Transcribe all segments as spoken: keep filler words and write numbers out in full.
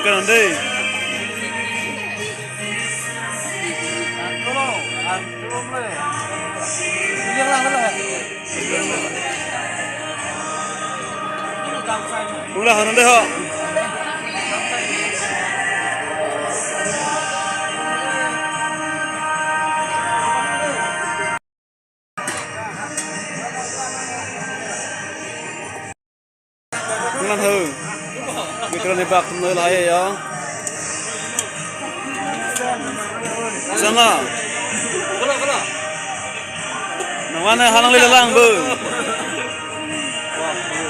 Kan dei. Ulah, kan dei ho. Ngan ho. Mikro ni bak tum noi lahai ya. Sana. Nang mana halang le lang bo.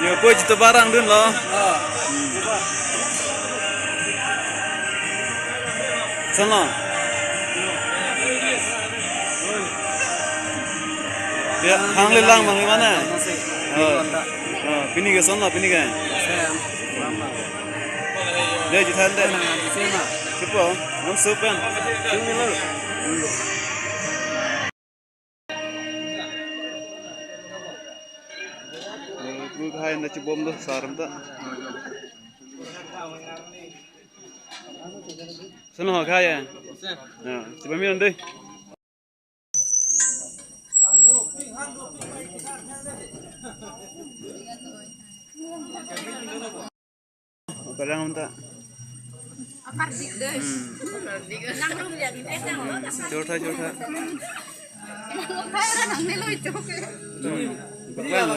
Yo, koi chito barang dunlo. Sana. Ya, halang le lang bang mana? Oh. Oh, pini ke sana, pini ke. Dei, chethan dei. Kipu, non supen. Pu khai na chibom do saram ta. Sana ho khai ya. Ya, chibom mi dei. Kadang ta. Akar dik dei. Hmm. Nang rum ya di nang. Jortha, jortha. Nang nang nelo itu. Hmm. Bakla lo.